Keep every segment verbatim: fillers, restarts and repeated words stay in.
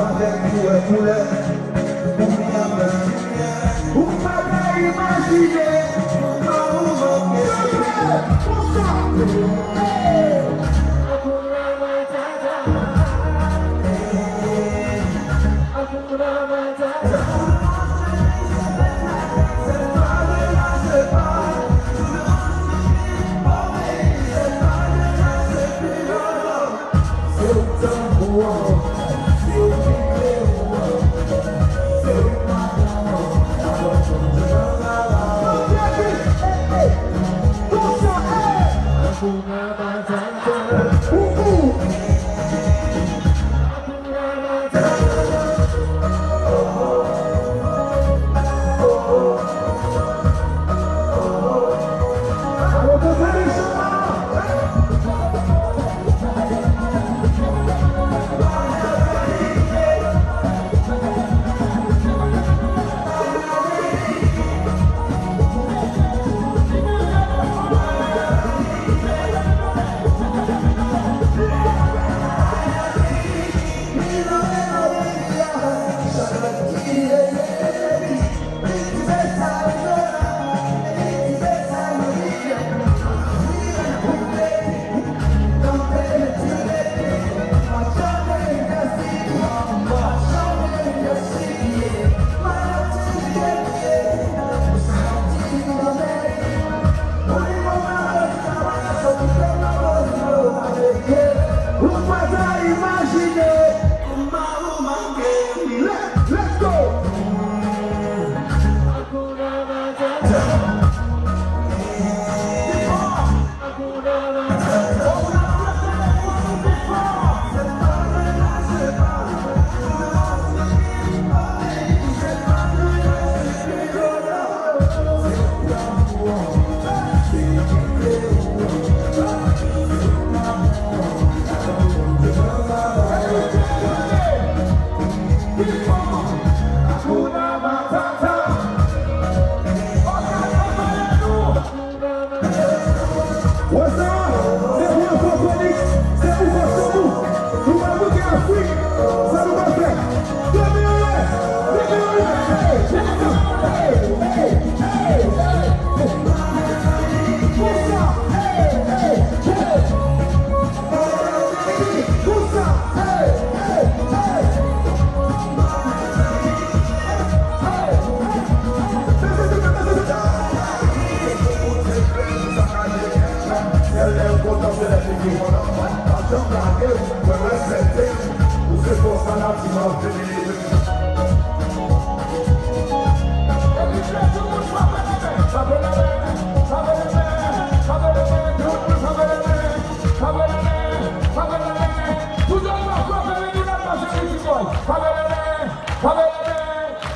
Avèk koulè, koulè, ou pa ka imajine kòman ou manke. Konsa. Ou pa ta imajine. Let's go! Wè sa? Se pou yo fè konik, se pou fè chanm ou. Nou pral moute Afrik, sa nou pral fè. Leve anlè, leve anlè, hey, hey, hey, hey, hey. Konsa, hey, hey, hey, hey.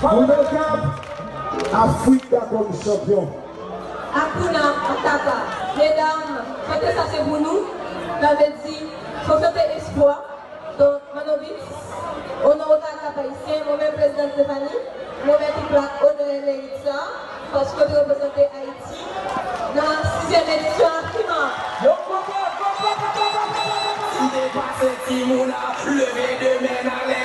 Pou bèl kap, Africa kòm chanpyon. Hakuna Matata. Medam, chante sa se pou nou. Sa vle di, se yon chante espwa. Donk, Manno Beats, o non Okap Ayisyen, mwen menm, Prezidan Stéphanie, m remèt ou plak onè e merit sa, paske w te reprezante Ayiti nan sizyèm edisyon Afrima. Yo, gwo, gwo, gwo, gwo. Si w te pase timoun ap leve de men anlè.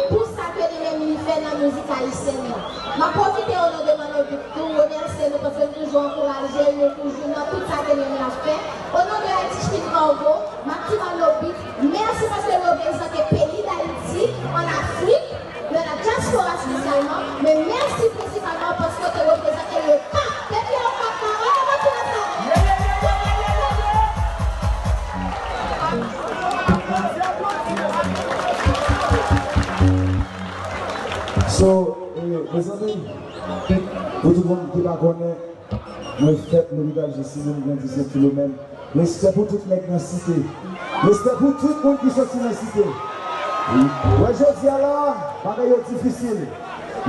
Pou sa ke li menm li fè nan mizik ayisyèn nan. M ap pwofite o non de Manno Beats tou remèsye nou paske nou toujou ankouraje l, nou toujou nan tout sa ke li menm l ap fè. O non de Haiti Street Cargo, m ap di Manno Beats, mèsi paske w reprezante peyi Dayiti, ann Afrik, nan la dyaspora espesyalman, men mèsi prensipalman paske w te reprezante le Cap. Depi Okap la, wè, wè, wè, wè, wè. So, eh, mezanmi, pou tout moun ki pa konnen, mwen fèt Lopital Jesi, m grandi Sen Filomèn. Respè pou tout nèg nan site. Respè pou tout moun ki soti nan site. Wè jodi a la, bagay yo difisil.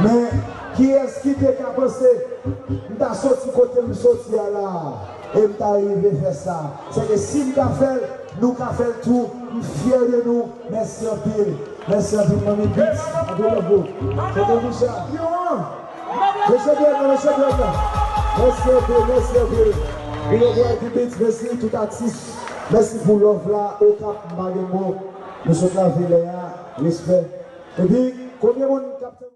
Men, kiyès ki te ka panse m ta soti kote m soti a la, e m ta rive fè sa? Sèke si m ka fè l, nou ka fè l tou. M fyè de nou. Mèsi anpil. Mèsi anpil, manmi Beats. Anpil love bro. Chante Micha. Mesye Bèl nan, mesye Bèl nan. Mèsi anpil, mèsi anpil. Pou yo bwè di Beats, mèsi tout atis. Mèsi pou love la, Okap, m pa gen mo. Nou sot lave lè a, respè. Epi, konbyen moun k ap